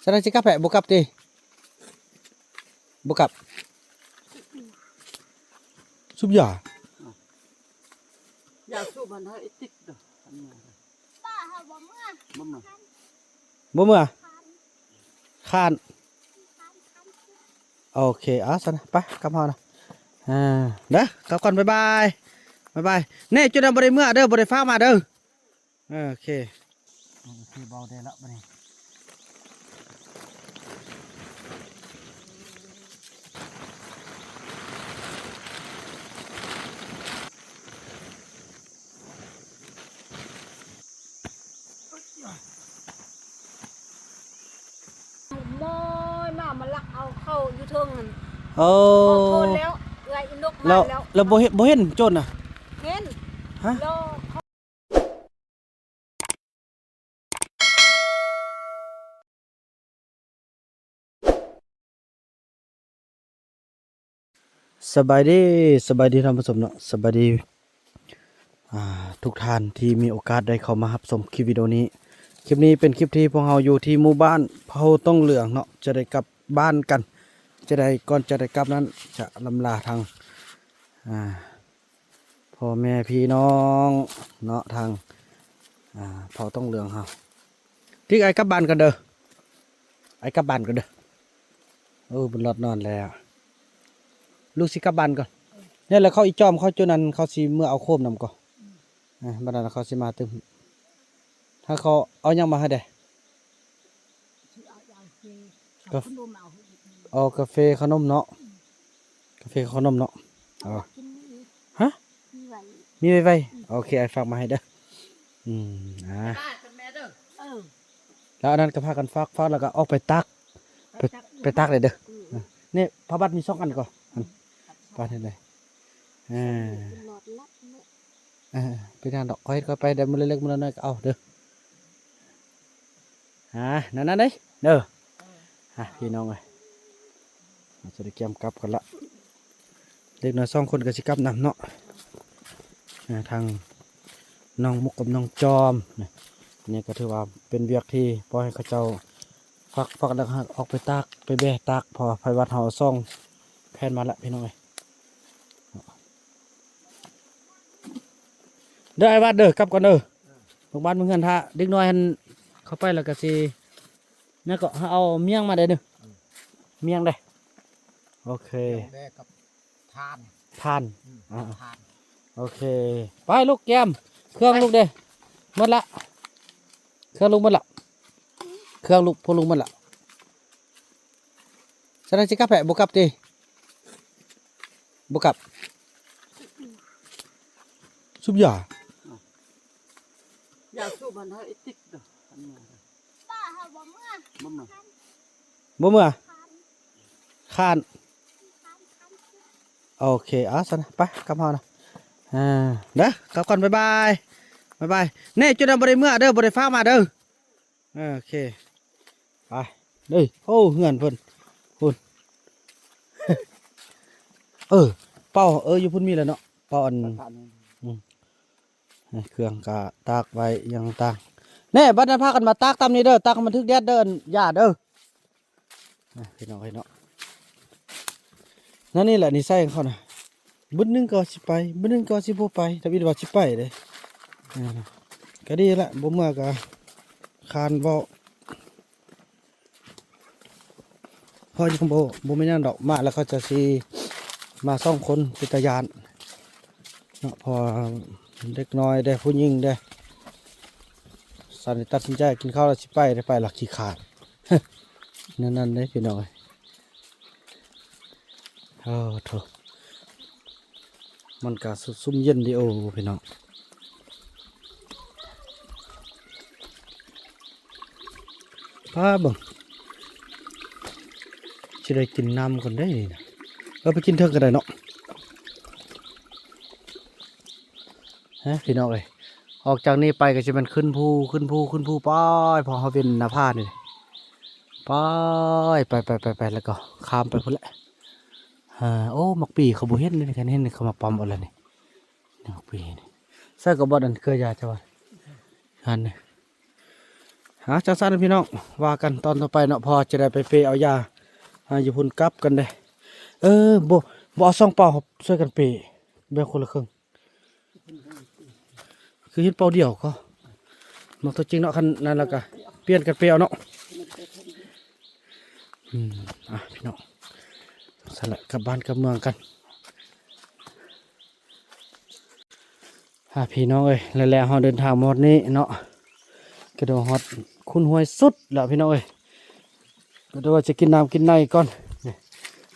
ສະນັ້ນຊິກັບແພະ ບໍ່ກັບຕິ ບໍ່ກັບ ສູບຢາ ຢາສູບຫັ້ນເຮີ້ຍ ຕິດເດີ ອັນນີ້ ບໍ່ເມືອ ບໍ່ເມືອ ຄ້ານ ໂອເຄ ເອົາຊັ້ນ ໄປກັບເຮົານະ ເດີ ກັບກ່ອນ ບາຍບາຍ ບາຍບາຍ ແນ່ ຈຸດນັ້ນບໍ່ໄດ້ເມືອເດີ ບໍ່ໄດ້ຝາກມາເດີ ເອີ ໂອເຄ ໂອເຄ ເບົາແດ່ລະບາດນີ້ ມອຍມາ ມາລັກເອົາເຂົ້າຢູ່ເທິງຫັ້ນ ໂອ້ ຂໍໂທດແລ້ວ ເອື້ອຍອີນົກມາແລ້ວ ແລ້ວບໍ່ເຫັນ ບໍ່ເຫັນໂຈນນະ ເຫັນ ຮະ ລໍ ສະບາຍດີ ສະບາຍດີທ່ານຜູ້ຊົມເນາະ ສະບາຍດີ ອ່າ ທຸກທ່ານທີ່ມີໂອກາດໄດ້ເຂົ້າມາຮັບຊົມຄລິບວິດີໂອນີ້. ຄລິບນີ້ເປັນຄລິບທີ່ພວກເຮົາຢູ່ທີ່ໝູ່ບ້ານເຜົ່າຕົງເຫຼືອງເນາະ ຈະໄດ້ກັບບ້ານກັນ ຈະໄດ້ ກ່ອນຈະໄດ້ກັບນັ້ນ ຈະລຳລາທາງ ອ່າ ພໍ່ແມ່ພີ່ນ້ອງເນາະ ທາງ ອ່າ ເຜົ່າຕົງເຫຼືອງເຮົາ ຕິກ ອ້າຍກັບບ້ານກ່ອນເດີ ອ້າຍກັບບ້ານກ່ອນເດີ ໂອ້ ບຸນຫຼອດນອນແລ້ວ ລູກຊິກັບບ້ານກ່ອນ ນີ້ແຫຼະ ເຂົາອີຈອມເຂົາຈຸນັ້ນ ເຂົາຊິເມືອເອົາໂຄມນຳກ່ອນ ອ່າ ບັດນັ້ນເຂົາຊິມາຕື່ມ ຖ້າເຂົາເອົາຫຍັງມາໃຫ້ແດ່ ກາ ເອົາກາເຟ ເຂົ້າໜົມເນາະ ກາເຟ ເຂົ້າໜົມເນາະ ເອົາ ຮະ ມີໄວ້ ມີໄວ້ ອືມ ໂອເຄ ອ້າຍຝາກມາໃຫ້ເດີ ອືມ ອ່າ ແລ້ວອັນນັ້ນກໍພາກັນຝາກ ຝາກແລ້ວກໍອອກໄປຕາກ ໄປ ໄປຕາກເລີຍເດີ ອືມ ນີ້ຜ້າບັດມີສອງອັນກໍ ອືມ ປາດໃຫ້ເລີຍ ເອີ ເປັນຫຍັງດອກ ຄ່ອຍໆໄປ ໄດ້ມື້ເລັກໆມື້ນ້ອຍໆກໍເອົາເດີ ອ່າ ນັ້ນໆເດ້ ເດີ ອ່າ ພີ່ນ້ອງເອີຍ ເຮົາຈະໄດ້ກຽມກັບກັນລະ ເດັກນ້ອຍສອງຄົນກໍຊິກັບນຳເນາະ ອ່າ ທາງນ້ອງມຸກກັບນ້ອງຈອມ ນີ້ກໍຖືວ່າເປັນວຽກທີ່ປ່ອຍໃຫ້ເຂົາເຈົ້າຟັກ ຟັກແລ້ວກໍອອກໄປຕາກ ໄປແບະຕາກ ເພາະວ່າໄພວັດເຮົາເອົາສອງແຜ່ນມາລະ ພີ່ນ້ອງເອີຍ. ເດີ ອ້າຍວັດເດີ ກັບກ່ອນເດີ ເອີ ເມືອບ້ານເມືອເຮືອນຖ້າ ເດັກນ້ອຍຫັ້ນເຂົ້າໄປແລ້ວກໍຊິ ນັ້ນກໍເອົາມ້ຽງມາໄດ້ເດີ ອືມ ມ້ຽງເດ້ ໂອເຄ ແດ່ກັບຖ່ານ ຖ່ານ ອືມ ອ່າ ຖ່ານ ໂອເຄ ໄປລູກ ກຽມເຄື່ອງລູກເດ້ ໝົດລະ ເຄື່ອງລູກໝົດລະ ເຄື່ອງລູກ ພວກລູກໝົດລະ. ສະນັ້ນຊິກັບແພະ ບໍ່ກັບຕິ ບໍ່ກັບ ສູບຢາ ຢາສູບຫັ້ນເຮີ້ຍ ຕິດເດີ ອັນນີ້ ບໍ່ເມືອ ບໍ່ເມືອ ຄ້ານ ໂອເຄ ເອົາຊັ້ນ ໄປກັບເຮົານະ ອ່າ ເດີ ກັບກ່ອນ ບາຍບາຍ ບາຍບາຍ ແນ່ ຈຸດນັ້ນບໍ່ໄດ້ເມືອເດີ ບໍ່ໄດ້ຝາກມາເດີ. ເອີ ໂອເຄ ໄປເດີ ໂອ້ ເຮືອນເພິ່ນພຸ້ນ ເອີ ເປົາ ເອີ ຢູ່ພຸ້ນມີແລ້ວເນາະ ເປົາອັນ ອືມ ເຄື່ອງກະຕາກໄວ້ຫຍັງຕ່າງ ແນ່ ບັດນັ້ນພາກັນມາຕາກຕາມນີ້ເດີ ຕາກໃຫ້ມັນຖືກແດດເດີ ອັນຢາເດີ ອ່ະ ພີ່ນ້ອງເອີຍເນາະ ນັ້ນນີ້ແຫຼະນິໄສຂອງເຂົານະ ບຶດໜຶ່ງກໍວ່າຊິໄປ ບຶດໜຶ່ງກໍວ່າຊິບໍ່ໄປ ທຳອິດວ່າຊິໄປເດ້ ອ່າ ກໍດີລະ ບໍ່ເມືອກໍຄ້ານເວົ້າ ເພາະຍັງບໍ່ ບໍ່ແມ່ນຫຍັງດອກ ມາແລ້ວເຂົາເຈົ້າຊິມາສອງຄົນ ເປັນຕາຢ້ານເນາະ ເພາະວ່າເດັກນ້ອຍເດ້ ຜູ້ຍິງເດ້ ສັນຕັດສິນໃຈກິນເຂົ້າແລ້ວຊິໄປ ໄດ້ໄປລະຂີ້ຄ້ານ ແນວນັ້ນເດ້ພີ່ນ້ອງເອີຍ. ໂອ້ໂທ້ ມັນກະຊຸ່ມເຢັນດີໂອພີ່ນ້ອງ ພາເບິ່ງ ຊິໄດ້ກິນນ້ຳກ່ອນເດ້ນີ້ນະ ເອີ ໄປກິນເທິງກໍໄດ້ເນາະ ຮະ ພີ່ນ້ອງເອີຍ ອອກຈາກນີ້ໄປກໍຊິແມ່ນຂຶ້ນພູ ຂຶ້ນພູ ຂຶ້ນພູໄປ ເພາະເຮົາເປັນໜ້າຜານີ້ ໄປ ໄປ ໄປ ໄປ ແລ້ວກໍຂ້າມໄປພຸ້ນແຫຼະ ອ່າ ໂອ້ ໝາກປີເຂົາບໍ່ເຫັນເດ້ ຄັນເຫັນເຂົາມາປ້ອມເອົາລະນີ້ ໝາກປີນີ້ ໃສ່ກໍບໍ່ອັນເຄືອຢາເຈົ້າວ່າ ຫັ້ນ ນີ້ ຫາ ຈັ່ງຊັ້ນພີ່ນ້ອງ ວ່າກັນຕອນຕໍ່ໄປເນາະ ເພາະວ່າຈະໄດ້ໄປເປເອົາຢາ ຫາ ຢູ່ພຸ້ນກັບກັນເດ້. ເອີ ບໍ່ ບໍ່ເອົາສອງເປົາ ຊ່ວຍກັນເປ ແບ່ງຄົນລະເຄິ່ງ. ຄືເຫັນເປົາດຽວກໍ ມັກຕົວຈິງເນາະ. ຄັນນັ້ນແລ້ວກະປ່ຽນກັນເປເອົາເນາະ. ອືມ ອ່ະ ພີ່ນ້ອງ ຊັ້ນແຫຼະ ກັບບ້ານກັບເມືອງກັນ. ອ່າ ພີ່ນ້ອງເອີຍ ແລ້ວເຮົາເດີນທາງມາຮອດນີ້ເນາະ ກະໂດດຮອດຂຸນຫ້ວຍສຸດແລ້ວພີ່ນ້ອງເອີຍ. ກະໂດດວ່າຈະກິນນ້ຳກິນໃນກ່ອນ. ນີ້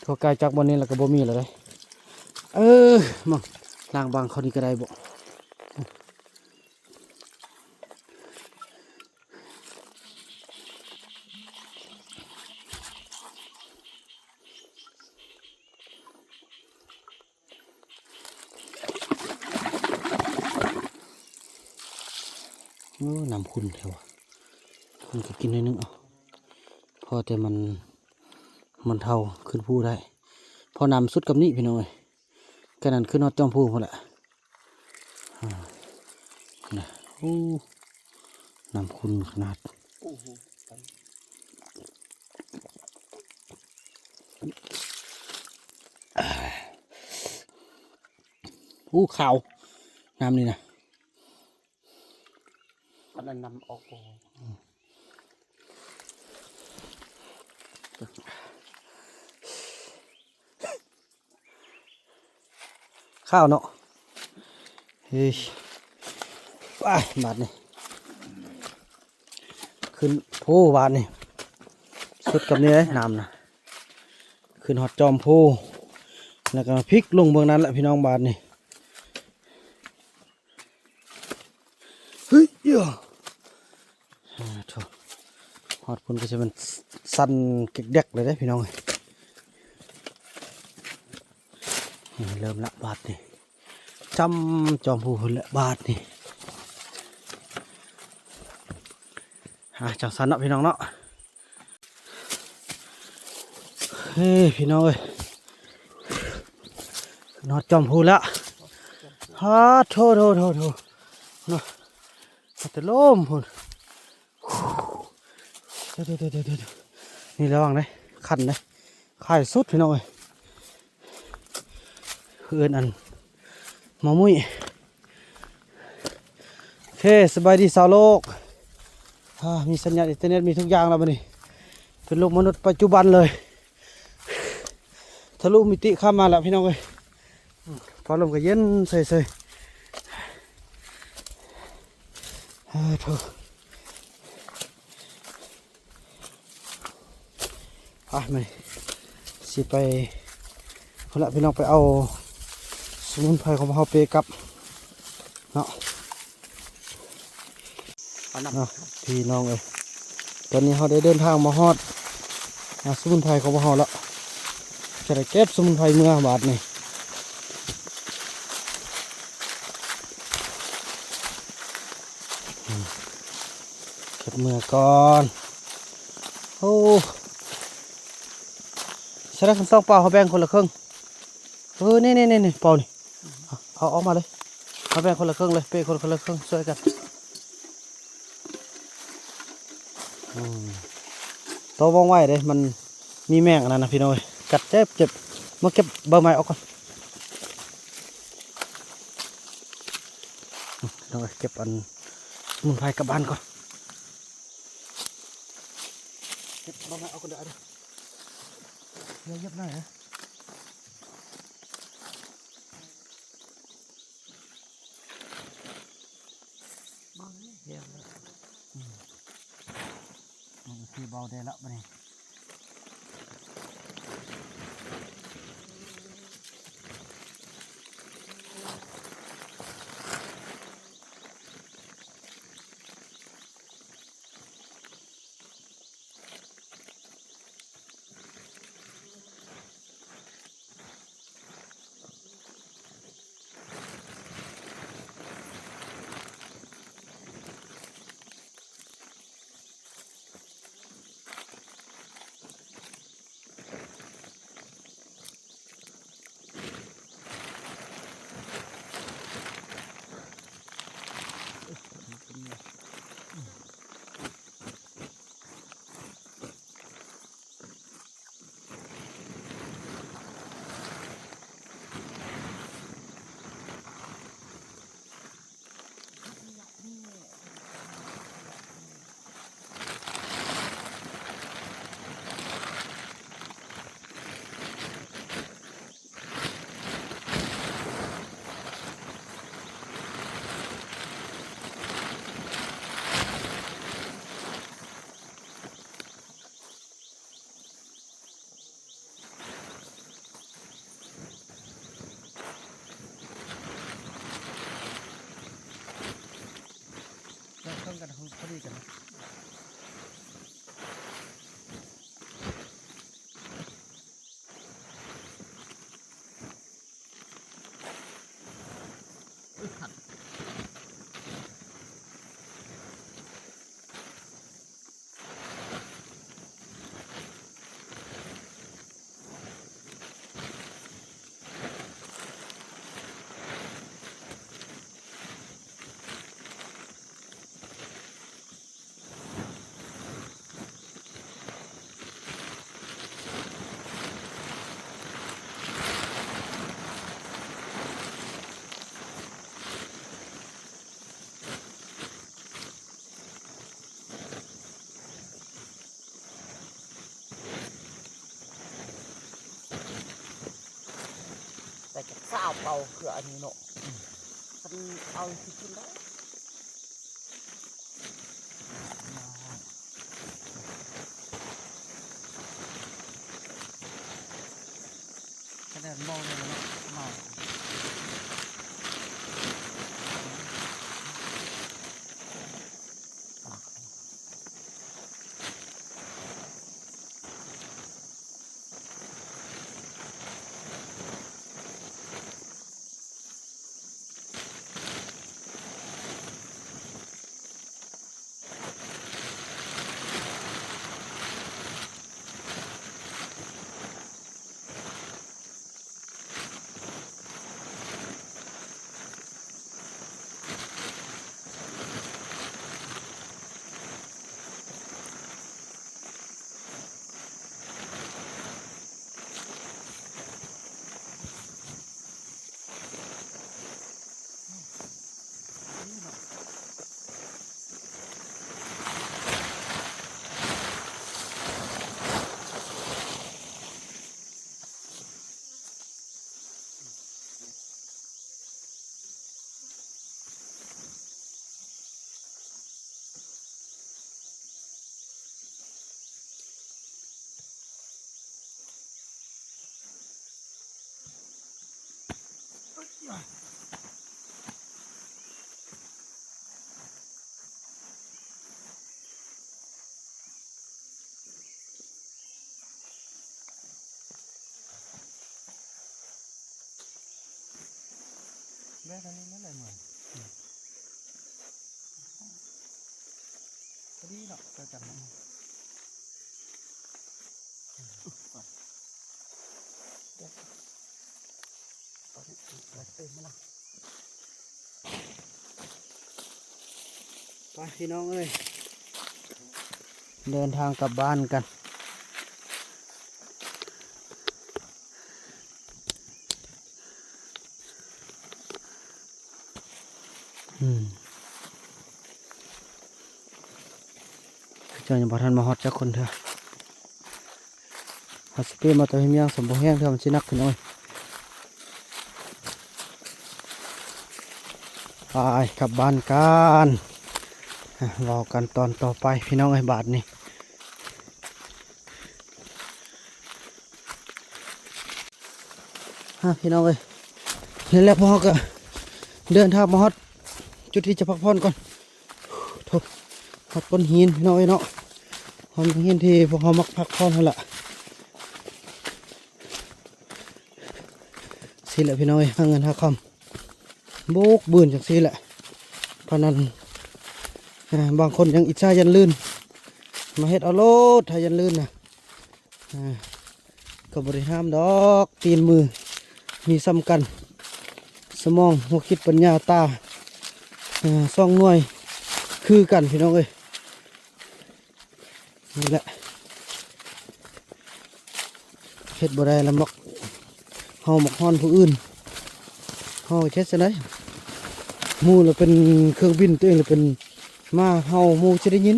ທົ່ວໄກຈາກບ່ອນນີ້ແລ້ວກະບໍ່ມີແລ້ວເດ້. ເອີ ມາລ້າງບັງເຂົານີ້ກະໄດ້ບໍ່? ໂອ້ ນ້ຳຂຸ່ນແທ້ວ່າ. ມັນກະກິນໜ້ອຍໜຶ່ງເອົາ ພໍແຕ່ມັນ ມັນເທົາຂຶ້ນພູໄດ້ ພໍນ້ຳສຸດກັບນີ້ພີ່ນ້ອງເອີຍ. ກະນັ້ນຂຶ້ນຮອດຈອມພູພຸ້ນແຫຼະ. ອ່າ ນະ ໂອ້ ນ້ຳຂຸ່ນຂະໜາດ. ໂອ້ໂຫ ໂອ້ ຂາວ ນ້ຳນີ້ນະ. ອັນນັ້ນນ້ຳອອກບໍ່? ຂາວເນາະ. ເຮີ້ຍ ໄປ ບາດນີ້ ຂຶ້ນພູບາດນີ້ ສຸດກັບນີ້ເດ້ ນ້ຳນະ ຂຶ້ນຮອດຈອມພູ ແລ້ວກະມາພິກລົງເບື້ອງນັ້ນແຫຼະພີ່ນ້ອງ. ບາດນີ້ ເຮີ້ຍ ເອີ ໂທ້ ຮອດພຸ້ນກະຊິແມ່ນສັ່ນແກກໆເລີຍເດ້ພີ່ນ້ອງເອີຍ. ນີ້ເລີ່ມລະບາດນີ້ ຈ້ຳຈອມພູພຸ້ນແຫຼະບາດນີ້. ອ່າ ຈັ່ງຊັ້ນເນາະພີ່ນ້ອງເນາະ. ເອີ ພີ່ນ້ອງເອີຍ ຮອດຈອມພູແລ້ວ. ຮາ ໂທ້ ໂທ້ ໂທ້ ໂທ້ ເນາະ ມາແຕ່ລົມພຸ້ນ. ໂທ້ ໂທ້ ໂທ້ ໂທ້ ນີ້ລະວັງເດ້ ຄັນເດ້ ຄາຍສຸດພີ່ນ້ອງເອີຍ. ເອີ້ນອັນ ໝໍມຸ້ຍ. ໂອເຄ ສະບາຍດີຊາວໂລກ. ອ່າ ມີສັນຍານອິນເຕີເນັດ ມີທຸກຢ່າງແລ້ວບາດນີ້ ເປັນໂລກມະນຸດປັດຈຸບັນເລີຍ. ທະລຸມິຕິຂ້າມມາແລ້ວພີ່ນ້ອງເອີຍ. ຟ້າລົມກະເຢັນເສີຍໆ. ເອີ ໂທ້ ອ່ະ ມາ ຊິໄປພຸ້ນລະພີ່ນ້ອງ ໄປເອົາສະໝຸນໄພຂອງພວກເຮົາເປກັບເນາະ. ເອົານ້ຳ ອ່ະ ພີ່ນ້ອງເອີຍ ຕອນນີ້ເຮົາໄດ້ເດີນທາງມາຮອດ ອ່າ ສະໝຸນໄພຂອງພວກເຮົາແລ້ວ ຈະໄດ້ເກັບສະໝຸນໄພເມືອບາດນີ້. ອືມ ເກັບເມືອກ່ອນ. ໂອ້ ສະນັ້ນ ສອງເປົາ ເຮົາແບ່ງຄົນລະເຄິ່ງ. ເອີ ນີ້ໆໆ ເປົານີ້ ເອົາ ເອົາອອກມາເລີຍ ເຮົາແບ່ງຄົນລະເຄິ່ງເລີຍ ເປຄົນ ຄົນລະເຄິ່ງ ຊ່ວຍກັນ. ອືມ ຕ້ອງວ່ອງໄວເດ້ ມັນມີແມງອັນນັ້ນນະພີ່ນ້ອງເອີຍ ກັດເຈັບໆ. ມາເກັບໃບໄມ້ອອກກ່ອນ ອືມ ພີ່ນ້ອງເອີຍ ເກັບອັນສະໝຸນໄພກັບບ້ານກ່ອນ. ເກັບໃບໄມ້ອອກກ່ອນເດີ ເດີ ຢ່າຢຽບໜ້ອຍນະ. ເບົາແຮງເລີຍ ອືມ ໂອເຄ ເບົາໄດ້ລະບາດນີ້. ໂ ເອົາເອົາເຄືອອັນນີ້ເນາະ ຄັນເອົາຊິກິນໄດ້ ກະແດດເມົາເລີຍເນາະ ເມົາ. ແບບນີ້ແຫຼະ ພໍດີເນາະ ໃກ້ກັນເນາະ ໄປພີ່ນ້ອງເອີຍ ເດີນທາງກັບບ້ານກັນ. ອືມ ເຂົາເຈົ້າຍັງບໍ່ທັນມາຮອດຈັກຄົນເທື່ອ ເຮົາສະເປມາແຕ່ເຮັດຫຍັງ ສຳບໍ່ແຮງເທື່ອມັນຊິໜັກພີ່ນ້ອງເອີຍ ໄປກັບບ້ານກັນ ເວົ້າກັນຕອນຕໍ່ໄປພີ່ນ້ອງເອີຍ ບາດນີ້. ອ່າ ພີ່ນ້ອງເອີຍ ນີ້ແຫຼະ ພວກເຮົາກະເດີນທາງມາຮອດຈຸດທີ່ຈະພັກຜ່ອນກ່ອນ ໂທ້ ຮອດກ້ອນຫີນພີ່ນ້ອງເອີຍເນາະ ຮອດຫີນທີ່ພວກເຮົາມັກພັກຜ່ອນຫັ້ນລະ ຊີ້ແຫຼະພີ່ນ້ອງເອີຍ ຫາເງິນຫາຄຳ. ໂບກບືນຈັ່ງຊີ້ແຫຼະ ພະນັ້ນ ເອີ ບາງຄົນຍັງອິດສາຢັນລື່ນ ມາເຮັດເອົາໂລດ ຖ້າຢັນລື່ນນະ ເອີ ກໍບໍ່ໄດ້ຫ້າມດອກ ຕີນມືມີສ່ຳກັນ ສະໝອງ ຫົວຄິດ ປັນຍາ ຕາ ເອີ ສອງໜ່ວຍຄືກັນ ພີ່ນ້ອງເອີຍ. ນີ້ແຫຼະ ເຮັດບໍ່ໄດ້ລະມັກ ເຮົາມັກຮ້ອນຜູ້ອື່ນ ເຮົາເຮັດຈັ່ງໃດ ໝູ່ລະເປັນເຄື່ອງບິນ ຕົວເອງລະເປັນໝາເຫົ່າ ໝູ່ຊິໄດ້ຍິນ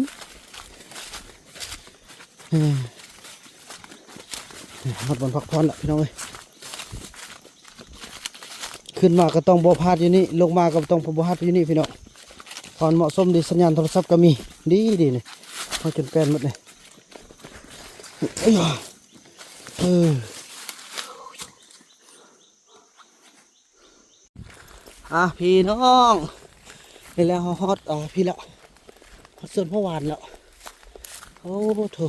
ເອີ ຮອດບ່ອນພັກຜ່ອນລະ ພີ່ນ້ອງເອີຍ. ຂຶ້ນມາກໍຕ້ອງບໍ່ພາດຢູ່ນີ້ ລົງມາກໍຕ້ອງບໍ່ພາດຢູ່ນີ້ພີ່ນ້ອງ ຄວາມເໝາະສົມດີ ສັນຍານໂທລະສັບກໍມີ ດີໆ ນີ້ ເຮົາຈົນແປ້ນໝົດນີ້ ເອີ ອ່າ ພີ່ນ້ອງ ນີ້ແຫຼະ ເຮົາຮອດ ອ່າ ພີ້ລະ ຮອດສວນຜົວຫວານແລ້ວ ໂອ້ໂທ້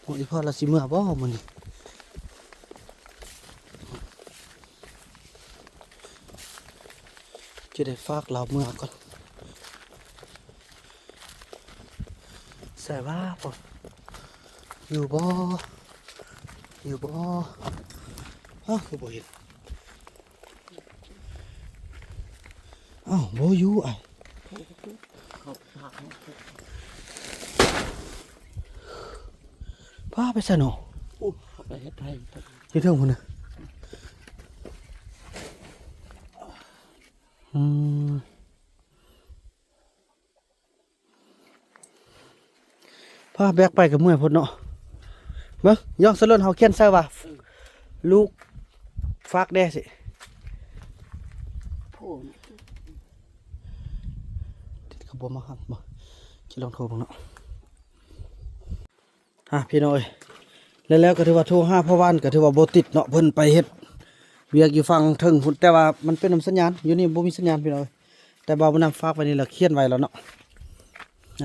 ໂອ້ຍ ອີ່ພໍ່ລາວຊິເມືອບໍ່ມື້ນີ້ ຈະໄດ້ຝາກລາວເມືອກ່ອນ ໃສວ່າ ຢູ່ບໍ່ ຢູ່ບໍ່ ຮະ ຄືບໍ່ເຫັນ ອ້າວ ບໍ່ຢູ່ອ້າຍ ພາໄປໃສເນາະ ໂອ້ ໄປເຮັດໄຮ່ ຢູ່ເທິງພຸ້ນນະ ອືມ. ພາແບກໄປກໍເມື່ອຍໂພດເນາະ ເບິ່ງ ຍ້ອນສະຫຼົນເຮົາຂຽນໃສ່ວ່າ ເອີ ລູກຝາກແດ່ຊິ ຕິດຂະບວນມາຄັນບໍ່? ຊິລອງໂທເບິ່ງເນາະ. ອ່າ ພີ່ນ້ອງເອີຍ ແລ້ວ ແລ້ວກໍຖືວ່າໂທຫາພໍ່ບ້ານກໍຖືວ່າບໍ່ຕິດເນາະ, ເພິ່ນໄປເຮັດວຽກຢູ່ຝັ່ງເທິງພຸ້ນ, ແຕ່ວ່າມັນເປັນນຳສັນຍານ, ຢູ່ນີ້ບໍ່ມີສັນຍານ ພີ່ນ້ອງເອີຍ. ແຕ່ວ່າບຸນນຳຝາກໄວ້ນີ້ລະ ຂຽນໄວ້ແລ້ວເນາະ,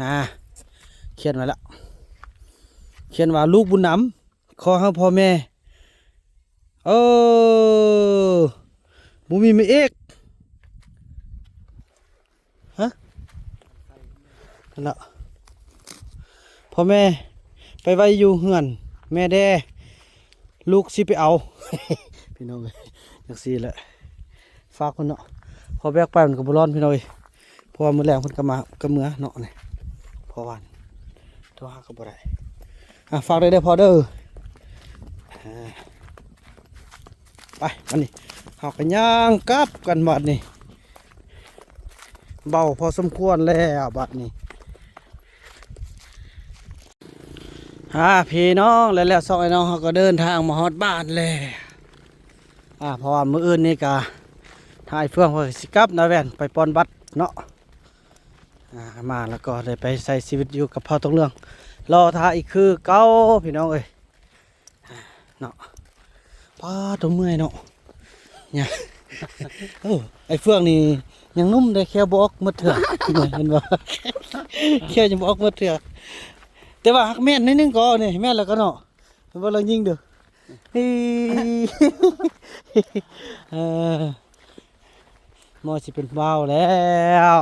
ອ່າ ຂຽນໄວ້ລະ, ຂຽນວ່າ ລູກບຸນນຳ ຂໍໃຫ້ພໍ່ແມ່ ເອີ ບໍ່ມີແມ່ເອກ ຮະ ນັ້ນລະ ພໍ່ແມ່ໄປໄວ້ຢູ່ເຮືອນແມ່ແດ່ ລູກຊິໄປເອົາ ພີ່ນ້ອງເອີຍ ຈັ່ງຊີ້ແຫຼະ ຝາກເພິ່ນເນາະ. ພໍແບກໄປມັນກໍບໍ່ຮ້ອນ ພີ່ນ້ອງເອີຍ ເພາະວ່າມື້ແລງເພິ່ນກໍມາ ກໍເມືອເນາະນີ້ ເພາະວ່າໂທຫາກໍບໍ່ໄດ້. ອ່າ ຝາກໄດ້ເດີພໍ່ເດີ. ອ່າ ໄປ ບາດນີ້ເຮົາກໍຍ່າງກັບກັນບາດນີ້ ເບົາພໍສົມຄວນແລ້ວບາດນີ້. ອ່າ ພີ່ນ້ອງ ແລ້ວ ແລ້ວສອງອ້າຍນ້ອງເຮົາກໍເດີນທາງມາຮອດບ້ານແລ້ວ. ອ່າ ເພາະວ່າມື້ອື່ນນີ້ກະ ທາງອ້າຍເຟືອງເພິ່ນຊິກັບນາແວ່ນໄປປ່ອນບັດເນາະ. ອ່າ ມາແລ້ວກໍໄດ້ໄປໃຊ້ຊີວິດຢູ່ກັບເຜົ່າຕົງເຫຼືອງ ລໍຖ້າອີກຄືເກົ່າ ພີ່ນ້ອງເອີຍ ເນາະ. ປ້າດ ຕົວເມື່ອຍເນາະ ເອີ ໄອ້ເຟືອງນີ້ຍັງໜຸ່ມເດ້ ແຂ້ວບໍ່ອອກໝົດເທື່ອ ເຫັນບໍ່ ແຂ້ວຍັງບໍ່ອອກໝົດເທື່ອ ແຕ່ວ່າຫາກແມ່ນໜ້ອຍໜຶ່ງກໍນີ້ ແມ່ນແລ້ວກໍເນາະ. ເບິ່ງລາວຍິງເດີ ເອີ ໝໍຊິເປັນບ່າວແລ້ວ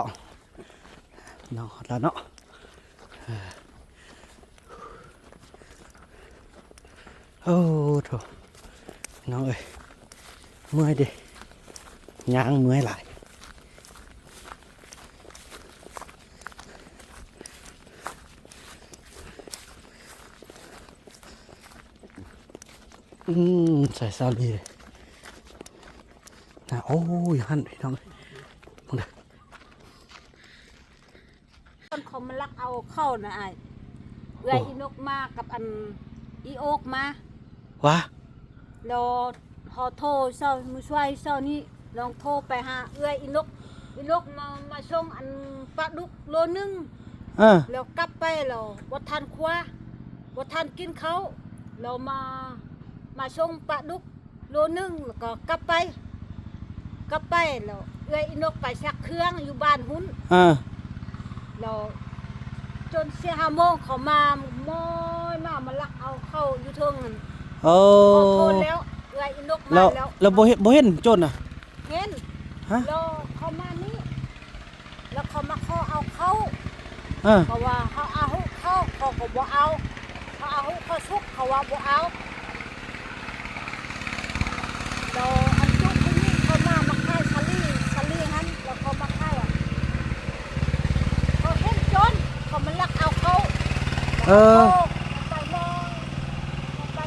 ເນາະ ຮອດແລ້ວເນາະ. ໂອ້ໂທ້ ນ້ອງເອີຍ ເມື່ອຍເດ ຍ່າງເມື່ອຍຫຼາຍ. ອືມ ໃສ່ສາລີເລີຍນະ. ໂອ້ຍ ຫັ້ນພີ່ນ້ອງເອີຍ ເບິ່ງເດີ ເຂົາມາລັກເອົາເຂົ້ານະອ້າຍ ເອື້ອຍອີນົກມາກັບອັນອີໂອກມາ ຫວາ ແລ້ວເຮົາໂທເຊົ້າ ມື້ຊ່ວຍເຊົ້ານີ້ ລອງໂທໄປຫາເອື້ອຍອີນົກ ອີນົກມາ ມາສົ່ງອັນປາດຸກໂລໜຶ່ງ ເອີ ແລ້ວກັບໄປແລ້ວບໍ່ທັນຄົວ ບໍ່ທັນກິນເຂົ້າ ແລ້ວມາ ມາສົ່ງປາດຸກໂລໜຶ່ງ ແລ້ວກໍກັບໄປ ກັບໄປແລ້ວເອື້ອຍອີນົກໄປຊັກເຄື່ອງຢູ່ບ້ານພຸ້ນ ເອີ ແລ້ວຈົນສີ່ຫ້າໂມງເຂົາມາ ມອຍມາ ມາລັກເອົາເຂົ້າຢູ່ເທິງນັ້ນ. ໂອ້ ຂໍໂທດແລ້ວ ເອື້ອຍອີນົກມາແລ້ວ ແລ້ວບໍ່ເຫັນ ບໍ່ເຫັນໂຈນນະ? ເຫັນ ຮະ ແລ້ວເຂົາມານີ້ ແລ້ວເຂົາມາຂໍເອົາເຂົ້າ ເອີ ເພາະວ່າເຮົາອາຫຸເຂົ້າ ເຂົາກໍບໍ່ເອົາ ເຮົາອາຫຸເຂົ້າສຸກ ເຂົາວ່າບໍ່ເອົາ. ແລ້ວອັນຈຸຜູ້ຍິງເຂົາມາ ມາຂາຍສາລີ ສາລີຫັ້ນ ແລ້ວເຂົາມາຂາຍ ເຂົາເຫັນໂຈນ ເຂົາມາລັກເອົາເຂົ້າ ເອີ ເຮົາໄປມອງ ເຮົາໄປ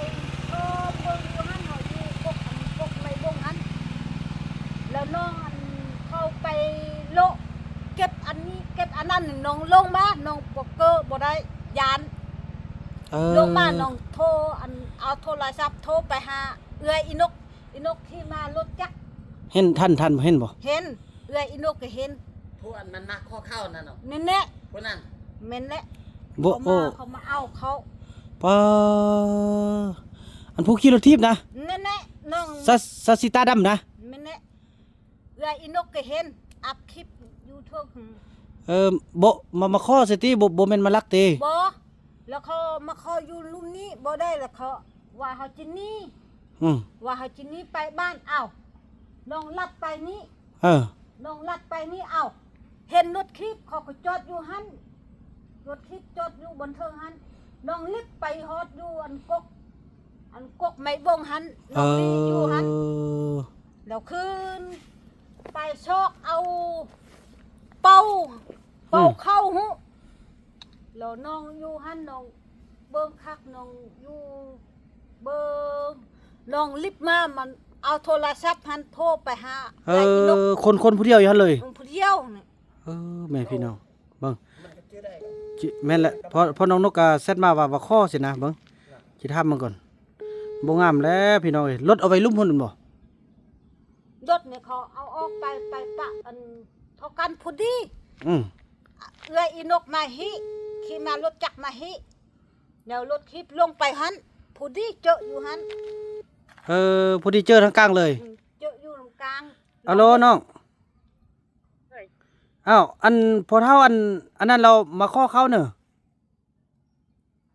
ເບິ່ງຢູ່ຫັ້ນ ເຮົາຢູ່ກົກ ອັນ ກົກໄມ້ບົງຫັ້ນ ແລ້ວນ້ອງອັນເຂົາໄປໂລະເກັບອັນນີ້ເກັບອັນນັ້ນ ນ້ອງລົງມາ ນ້ອງບໍ່ເກີບໍ່ໄດ້ ຢ້ານ ເອີ ລົງມາ ນ້ອງໂທ ອັນ ເອົາໂທລະສັບໂທໄປຫາເອື້ອຍອີນົກ ອີນົກຂີ່ມາລົດຈັກ ເຫັນ ທັນ ທັນ ເຫັນບໍ່? ເຫັນ ເອື້ອຍອີນົກກໍເຫັນ ຜູ້ອັນມັນມາຂໍເຂົ້ານັ້ນເນາະ ນັ້ນແຫຼະ ຜູ້ນັ້ນ ແມ່ນແຫຼະ ບໍ່ ເຂົາມາ ໂອ້ ເຂົາມາເອົາເຂົ້າ ປາ ອັນຜູ້ຂີ່ລົດຖີບນະ ນັ້ນແຫຼະ ນ້ອງ ສາ ສາສີຕາດຳນະ ແມ່ນແຫຼະ ເອື້ອຍອີນົກກໍເຫັນ ອັບຄລິບຢູ່ເທິງ ເອີ ບໍ່ ມາ ມາຂໍຊິຕິ ບໍ່ ບໍ່ແມ່ນມາລັກຕິ ບໍ່ ແລ້ວເຂົາມາຂໍຢູ່ລຸ່ມນີ້ບໍ່ໄດ້ ແລ້ວເຂົາວ່າເຮົາຈະໜີ ອືມ ວ່າເຮົາຈະໜີໄປບ້ານ ເອົ້າ ນ້ອງລັດໄປນີ້ ເອີ ນ້ອງລັດໄປນີ້ ເອົ້າ ເຫັນລົດຖີບເຂົາກໍຈອດຢູ່ຫັ້ນ ລົດຖີບຈອດຢູ່ບ່ອນເທິງຫັ້ນ ນ້ອງລິບໄປຮອດຢູ່ອັນກົກ ອັນກົກໄມ້ບົງຫັ້ນ ນ້ອງລີ້ຢູ່ຫັ້ນ ເອີ ແລ້ວຄືນໄປຊອກເອົາເປົາ ເປົາເຂົ້າຫຸ ແລ້ວນ້ອງຢູ່ຫັ້ນ ນ້ອງເບິ່ງຄັກ ນ້ອງຢູ່ເບິ່ງ ນ້ອງລິບມາ ມັນເອົາໂທລະສັບຫັ້ນໂທໄປຫາ ເອີ ຄົນ ຄົນຜູ້ດຽວຢູ່ຫັ້ນເລີຍ ຄົນຜູ້ດຽວນີ້ ເອີ ແມ່ພີ່ນ້ອງ ເບິ່ງ ແມ່ນແຫຼະ ເພາະ ເພາະນ້ອງນົກກະແຊັດມາວ່າ ວ່າຂໍຊິນະ ເບິ່ງ ຊິຖາມເບິ່ງກ່ອນ ບໍ່ງາມແລ້ວພີ່ນ້ອງເອີຍ ລົດເອົາໄວ້ລຸ່ມພຸ້ນແມ່ນບໍ່? ລົດນີ້ເຂົາເອົາອອກໄປ ໄປປະອັນເທົ່າກັນພໍດີ ອືມ ເອື້ອຍອີນົກມາຮີ ຂີ່ມາລົດຈັກມາຮີ ແລ້ວລົດຖີບລົງໄປຫັ້ນ ພໍດີເຈີຢູ່ຫັ້ນ. ເອີ ພໍດີເຈີທາງກາງເລີຍ. ອືມ ເຈີຢູ່ທາງກາງ. ອາໂລ ນ້ອງ. ເອີຍ ອ້າວ ອັນພໍ່ເຖົ້າ ອັນ ອັນນັ້ນລາວມາຂໍເຂົ້າເນີ.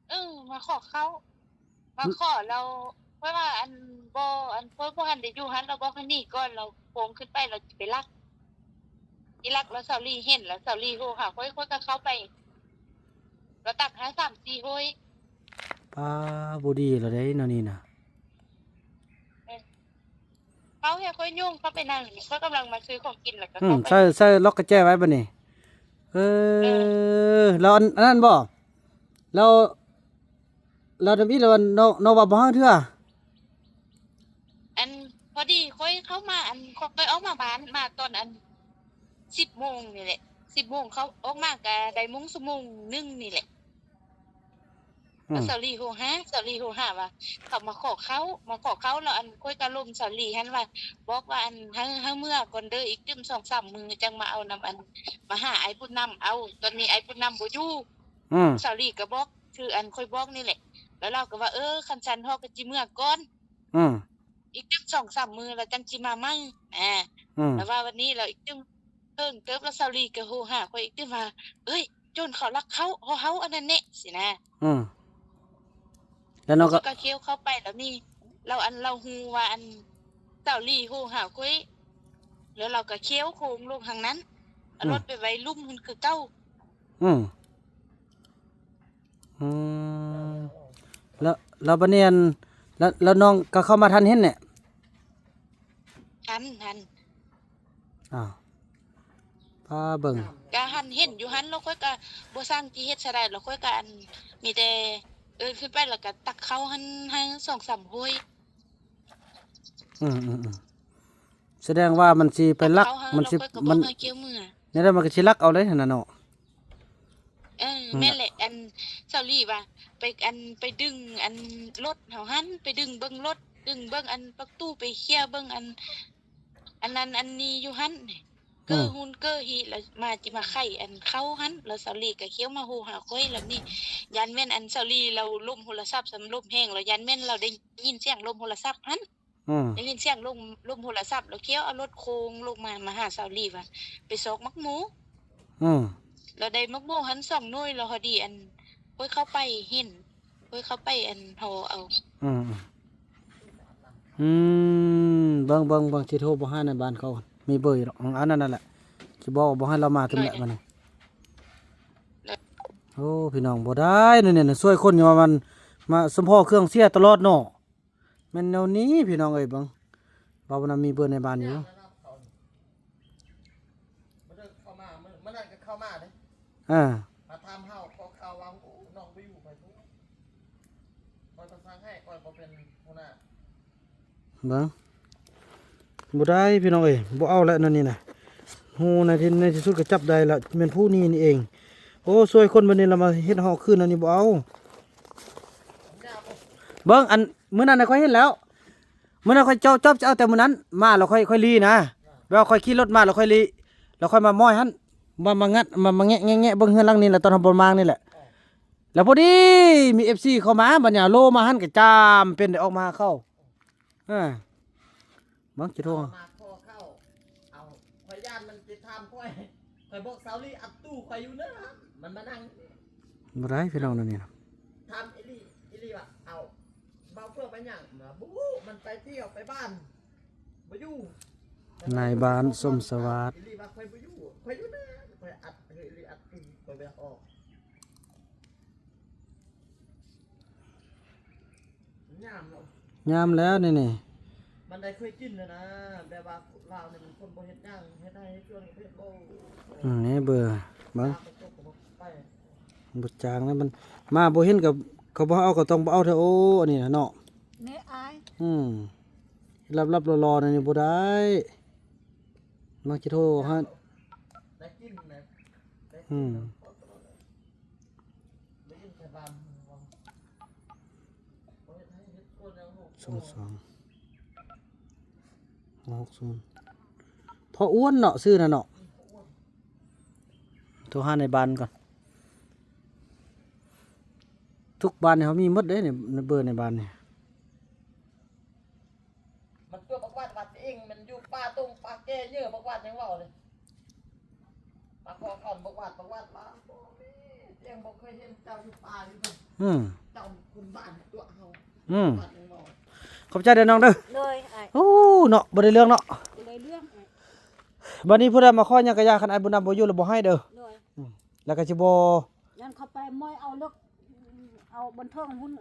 ເອີ ມາຂໍເຂົ້າ ມາຂໍແລ້ວ ຂ້ອຍວ່າ ອັນ ບໍ່ ອັນ ຂ້ອຍບໍ່ທັນໄດ້ຢູ່ຫັ້ນ ລາວບອກໃຫ້ໜີກ່ອນ ລາວໂກງຂຶ້ນໄປ ລາວຊິໄປລັກ ຊິລັກ ແລ້ວສາວຫຼີເຫັນ ແລ້ວສາວຫຼີໂທຫາຂ້ອຍ ຂ້ອຍກໍເຂົ້າໄປ ລາວຕັກໃຫ້ສາມສີ່ຮ້ອຍ. ປ້າ ບໍ່ດີແລ້ວເດ້ແນວນີ້ນະ. ເອີ ເຂົ້າໃຫ້ຂ້ອຍໂຍງເຂົ້າໄປນັ້ນ ຂ້ອຍກຳລັງມາຊື້ຂອງກິນ ແລ້ວກໍ ອືມ ເຂົ້າໄປ ໃສ່ ໃສ່ລັອກກະແຈໄວ້ບັດນີ້. ເອີ ເອີ ແລ້ວອັນ ອັນນັ້ນບໍ່ ແລ້ວ ແລ້ວທຳອິດແລ້ວ ນ້ອງ ນ້ອງວ່າບໍ່ຮັກເທື່ອ. ອັນ ພໍດີຂ້ອຍເຂົ້າມາ ອັນ ຂ້ອຍອອກມາບ້ານ ມາຕອນ ອັນ ສິບໂມງນີ້ແຫຼະ ສິບໂມງ ເຂົ້າ ອອກມາກະໄດ້ໂມງ ຊົ່ວໂມງໜຶ່ງນີ້ແຫຼະ. ອືມ ແລ້ວສາວຫຼີໂທຫາ ສາວຫຼີໂທຫາວ່າ ເຂົາມາຂໍເຂົ້າ ມາຂໍເຂົ້າ ແລ້ວ ອັນ ຂ້ອຍກໍລົມສາວຫຼີຫັ້ນວ່າ ບອກວ່າ ອັນ ໃຫ້ ໃຫ້ເມືອກ່ອນເດີ ອີກຕື່ມສອງສາມມື້ຈັ່ງມາເອົານຳ ອັນ ມາຫາອ້າຍບຸນນຳເອົາ ຕອນນີ້ອ້າຍບຸນນຳບໍ່ຢູ່. ອືມ ສາວຫຼີກໍບອກ ຄື ອັນ ຂ້ອຍບອກນີ້ແຫຼະ ແລ້ວລາວກໍວ່າ ເອີ ຄັນຊັ້ນເຮົາກໍຊິເມືອກ່ອນ. ອືມ ອີກຈັກສອງສາມມື້ແລ້ວຈັ່ງຊິມາໃໝ່. ອືມ ແລ້ວວ່າວັນນີ້ແລ້ວອີກຕື່ມເຖິງເຕີບ ແລ້ວສາວຫຼີກໍໂທຫາຂ້ອຍອີກຕື່ມວ່າ ເອີຍ ໂຈນເຂົາລັກເຂົ້າ ເຮົາ ເຮົາອັນນັ້ນແນະ ຊີ້ນະ. ອືມ ແລ້ວນ້ອງກໍ ຂ້ອຍກໍຂ້ຽວເຂົ້າໄປແລ້ວນີ້ ແລ້ວ ອັນ ລາວຮູ້ວ່າ ອັນ ສາວຫຼີໂທຫາຂ້ອຍ ແລ້ວລາວກໍຂ້ຽວໂຄ້ງລົງທາງນັ້ນ ອືມ ເອົາລົດໄປໄວ້ລຸ່ມຫັ້ນຄືເກົ່າ. ອືມ ອືມ ແລ້ວ ແລ້ວບັດນີ້ ອັນ ແລ້ວ ແລ້ວນ້ອງກໍເຂົ້າມາທັນເຫັນແຫຼະ. ທັນ ທັນ. ອ້າວ ປ້າເບິ່ງ ກໍຫັ້ນເຫັນຢູ່ຫັ້ນ ແລ້ວຂ້ອຍກໍບໍ່ຊ່າງຊິເຮັດຊະໃດ ແລ້ວຂ້ອຍກໍ ອັນ ມີແຕ່ເອີ້ນຂຶ້ນໄປ ແລ້ວກໍຕັກເຂົ້າຫັ້ນໃຫ້ສອງສາມຖ້ວຍ. ອືມໆໆ ສະແດງວ່າມັນຊິໄປລັກ ຕັກເຂົ້າໃຫ້ ມັນຊິ ແລ້ວຂ້ອຍກໍບອກໃຫ້ ມັນ ແນວໃດມັນກໍຊິລັກເອົາເລີຍຫັ້ນນະເນາະ. ເອີ ອືມ ແມ່ນແຫຼະ ອັນ ສາວຫຼີວ່າ ໄປ ອັນ ໄປດຶງ ອັນ ລົດເຮົາຫັ້ນ ໄປດຶງເບິ່ງລົດ ດຶງເບິ່ງ ອັນ ປະຕູ ໄປເຄຍເບິ່ງ ອັນ ອັນນັ້ນອັນນີ້ຢູ່ຫັ້ນ ອືມ ເກີຮຸນເກີຮີ ແລ້ວມາ ຊິມາໄຂ ອັນ ເຂົ້າຫັ້ນ ແລ້ວສາວຫຼີກໍຂ້ຽວມາໂທຫາຂ້ອຍ ແລ້ວນີ້ ຢ້ານແມ່ນ ອັນ ສາວຫຼີລາວລົມໂທລະສັບ ສ່ຳລົມແຮງ ແລ້ວຢ້ານແມ່ນລາວໄດ້ຍິນສຽງລົມໂທລະສັບຫັ້ນ. ອືມ ໄດ້ຍິນສຽງລົມ ລົມໂທລະສັບ ແລ້ວຂ້ຽວເອົາລົດໂຄ້ງລົງມາ ມາຫາສາວຫຼີວ່າໄປຊອກໝາກໂມ. ອືມ ແລ້ວໄດ້ໝາກໂມຫັ້ນສອງໜ່ວຍ ແລ້ວພໍດີ ອັນ ຂ້ອຍເຂົ້າໄປເຫັນ ຂ້ອຍເຂົ້າໄປ ອັນ ຫໍ່ເອົາ. ອືມ ອືມ ເບິ່ງ ເບິ່ງ ເບິ່ງ ຊິໂທບໍ່ຫານາຍບ້ານເຂົາ ມີເບີຢູ່ດອກ ອັນນັ້ນ ນັ້ນແຫຼະ ຊິບອກວ່າບໍ່ໃຫ້ລາວມາຕື່ມແຫຼະບັດນີ້. ໂອ້ ພີ່ນ້ອງ ບໍ່ໄດ້ ນີ້ ນີ້ ຊ່ວຍຄົນຢູ່ວ່າມັນ ມາສົມພໍເຄື່ອງເສຍຕະຫຼອດເນາະ. ແມ່ນແນວນີ້ພີ່ນ້ອງເອີຍ ເບິ່ງ ເວົ້ານຳມີເບີໃນບ້ານຢູ່. ເຂົ້າມາ ມື້ ມື້ນັ້ນກໍເຂົ້າມາເດ້. ເອີ ມາຖາມເຮົາ ຂໍຂ່າວວ່າ ໂອ້ ນ້ອງໄປຢູ່ໃສພຸ້ນ ຂ້ອຍກໍສັ່ງໃຫ້ ຂ້ອຍບໍ່ເປັນຫົວໜ້າ. ເບິ່ງ ບໍ່ໄດ້ພີ່ນ້ອງເອີຍ ບໍ່ເອົາແລ້ວແນວນີ້ນະ. ຮູ້ໃນທີ່ ໃນທີ່ສຸດກໍຈັບໄດ້ລະ ແມ່ນຜູ້ນີ້ນີ້ເອງ. ໂອ້ ຊ່ວຍຄົນບັດນີ້ລະມາເຮັດຫອກຄືນອັນນີ້ ບໍ່ເອົາ. ເບິ່ງ ອັນ ມື້ນັ້ນນະຂ້ອຍເຫັນແລ້ວ ມື້ນັ້ນຂ້ອຍຈອບ ຈອບ ຈະເອົາແຕ່ມື້ນັ້ນມາ ແລ້ວຂ້ອຍ ຂ້ອຍລີ້ນະ ແບບວ່າຂ້ອຍຂີ່ລົດມາ ແລ້ວຂ້ອຍລີ້ ແລ້ວຂ້ອຍມາມ້ອຍຫັ້ນ ມາ ມາງັດ ມາ ມາແງະ ແງະ ແງະເບິ່ງເຮືອນຫຼັງນີ້ແຫຼະ ຕອນເຮົາບໍ່ມານີ້ແຫຼະ. ແລ້ວພໍດີມີເອັຟຊີເຂົ້າມາ ບັດນີ້ໂລມາຫັ້ນກໍຈຳເປັນໄດ້ອອກມາຫາເຂົາ. ເອີ ເບິ່ງຊິໂທ ເຂົ້າມາຂໍເຂົ້າ ເອົາ ຂ້ອຍຢ້ານມັນຊິຖາມຂ້ອຍ ຂ້ອຍບອກສາວລີອັດຕູ້ຂ້ອຍຢູ່ເນີ ມັນມານັ່ງ ບໍ່ໄດ້ພີ່ນ້ອງແນວນີ້ນະ. ຖາມອີ່ຫຼີ ອີ່ຫຼີວ່າ ເອົາ ບ່າວເຟືອງໄປຫຍັງ? ບໍ່ຮູ້ ມັນໄປທ່ຽວໄປບ້ານ ບໍ່ຢູ່. ນາຍບ້ານສົມສະຫວາດ ອີ່ຫຼີວ່າ ຂ້ອຍບໍ່ຢູ່ ຂ້ອຍຢູ່ເນີ ຂ້ອຍອັດ ອີ່ຫຼີອັດຕີຂ້ອຍບໍ່ຢາກອອກ. ຍາມແລ້ວ ຍາມແລ້ວນີ້ ນີ້ ມັນໄດ້ເຄີຍກິນແລ້ວນະ ແບບວ່າລາວນີ້ມັນຄົນບໍ່ເຮັດຫຍັງ ເຮັດໄຮ່ເຮັດສວນກໍເຮັດບໍ່. ອືມ ນີ້ເບີ ເບິ່ງ ບໍ່ຈາງນະ ມັນມາບໍ່ເຫັນກໍ ເຂົາບໍ່ເອົາກໍຕ້ອງບໍ່ເອົາເທື່ອ. ໂອ້ ອັນນີ້ນະເນາະ ນີ້ອາຍ ອືມ ລັບໆຫຼໍ່ໆ ແນວນີ້ບໍ່ໄດ້ ມັກຊິໂທຫາ ໄດ້ກິນນະ ໄດ້ກິນ ອືມ ໄດ້ກິນແຕ່ບ້ານ ສອງສອງ ຫົກສູນ ພໍ່ອ້ວນເນາະ ຊື່ນັ້ນເນາະ. ໂທຫານາຍບ້ານກ່ອນ. ທຸກບ້ານນີ້ເຮົາມີໝົດເດ້ນີ້ ເບີນາຍບ້ານນີ້. ມັນຕົວະບັກຫວັດ ຫວັດເອງ ມັນຢູ່ປ່າຕົງປ່າແກ່ເຍີ ບັກຫວັດຍັງເວົ້າເລີຍ. ປາຄອຄອນ ບັກຫວັດ ບັກຫວັດວ່າ ບໍ່ມີ ເອງບໍ່ເຄີຍເຫັນເຈົ້າຢູ່ປ່າຢູ່ເດີ. ອືມ ເຈົ້າຄົນບ້ານຕົວະເຮົາ. ອືມ ບັກຫວັດຍັງເວົ້າ. ຂອບໃຈເດີນ້ອງເດີ. ໂດຍ ອ້າຍ. ໂອ້ ເນາະ ບໍ່ໄດ້ເລື່ອງເນາະ ບໍ່ໄດ້ເລື່ອງ ອ້າຍ. ບັດນີ້ຜູ້ໃດມາຂໍຫຍັງກະຢ່າ ຄັນອ້າຍບຸນນຳບໍ່ຢູ່ລະບໍ່ໃຫ້ເດີ. ໂດຍ. ອືມ ລະກະຊິບໍ່ ຍັງເຂົ້າໄປມອຍເອົາລົດ ເອົາບັນເທິງຫຸ້ນ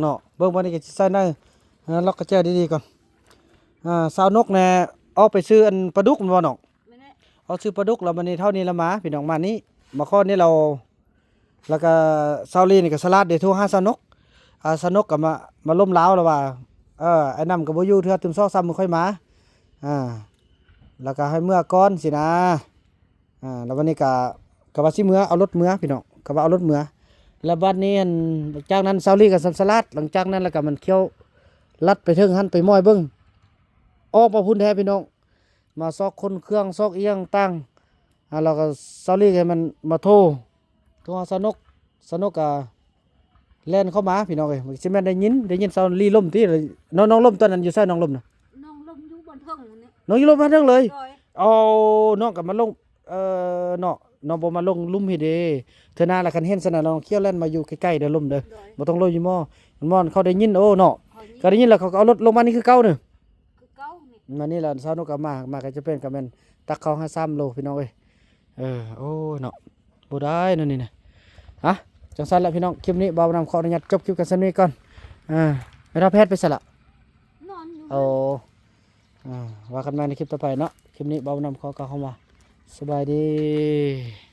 ເນາະ. ເບິ່ງບັດນີ້ກະຊິໃສ່ໃນ ເອີ ລັອກກະແຈດີໆກ່ອນ. ອ່າ ສາວນົກແນ່ ອອກໄປຊື້ອັນປາດຸກແມ່ນບໍ່ນ້ອງ? ແມ່ນແຫຼະ ອອກຊື້ປາດຸກ ລະບັດນີ້ເທົ່ານີ້ລະມາ ພີ່ນ້ອງ ມານີ້ ມາຂໍນີ້ລາວ ລະກະສາວລີນີ້ກະສະຫຼາດເດ້ ໂທຫາສາວນົກ ອ່າ ສາວນົກກະມາ ມາລົມລາວລະວ່າ ເອີ ອ້າຍນຳກະບໍ່ຢູ່ເທື່ອ ຕື່ມສອງສາມມື້ຄ່ອຍມາ ອ່າ ລະກະໃຫ້ເມືອກ່ອນຊີ້ນາ. ອ່າ ລະບັດນີ້ກະ ກະວ່າຊິເມືອ ເອົາລົດເມືອພີ່ນ້ອງ ກະວ່າເອົາລົດເມືອ. ລະບັດນີ້ຫັ້ນ ຈາກນັ້ນສາວລີກະສຳສະຫຼາດ ຫຼັງຈາກນັ້ນລະກະມັນຂ້ຽວລັດໄປເທິງຫັ້ນ ໄປມອຍເບິ່ງ ອອກມາພຸ້ນແທ້ພີ່ນ້ອງ ມາຊອກຄົ້ນເຄື່ອງຊອກອີ່ຫຍັງຕ່າງ ອ່າ ລະກະສາວລີກະໃຫ້ມັນມາໂທ ໂທຫາສາວນົກ ສາວນົກກະ ແລ່ນເຂົ້າມາພີ່ນ້ອງເອີຍ. ມັນຊິແມ່ນໄດ້ຍິນ ໄດ້ຍິນສາວລີລົມຕິ. ນ້ອງ ນ້ອງລົມຕອນນັ້ນຢູ່ໃສ ນ້ອງລົມນະ? ນ້ອງລົມຢູ່ບ່ອນເທິງນີ້ ນ້ອງຢູ່ລົມບ່ອນເທິງເລີຍ. ໂດຍ. ເອົາ ນ້ອງກະມາລົງ ເອີ ເນາະ ນ້ອງບໍ່ມາລົງລຸ່ມພີ້ເດ້. ເທື່ອໜ້າລະຄັນເຫັນຊັ້ນນະ ນ້ອງຂ້ຽວແລ່ນມາຢູ່ໃກ້ໆເດີລົມເດີ. ໂດຍ. ບໍ່ຕ້ອງລົງຢູ່ໝໍ ໝໍເຂົາໄດ້ຍິນ. ໂອ້ ເນາະ ເຂົາໄດ້ຍິນ ກະໄດ້ຍິນລະ ເຂົາກະເອົາລົດລົງມານີ້ຄືເກົ່າເນີ. ຄືເກົ່ານີ້ ມານີ້ລະ ສາວນົກກະມາ ມາກະຈະເປັນກະແມ່ນຕັກເຂົ້າຫ້າສາມໂລພີ່ນ້ອງເອີຍ. ເອີ ໂອ້ ເນາະ ບໍ່ໄດ້ເນາະນີ້ນະ. ອ່ະ ຈັ່ງຊັ້ນລະພີ່ນ້ອງ ຄລິບນີ້ບ່າວນຳຂໍອະນຸຍາດຈົບຄລິບກັນສ່ຳນີ້ກ່ອນ. ອ່າ ແມ່ນວ່າແພດໄປໃສລະ? ນອນຢູ່. ໂອ້ ອ່າ ວ່າກັນໃໝ່ໃນຄລິບຕໍ່ໄປເນາະ. ຄລິບນີ້ບ່າວນຳຂໍກ່າວຄຳວ່າ ສະບາຍດີ.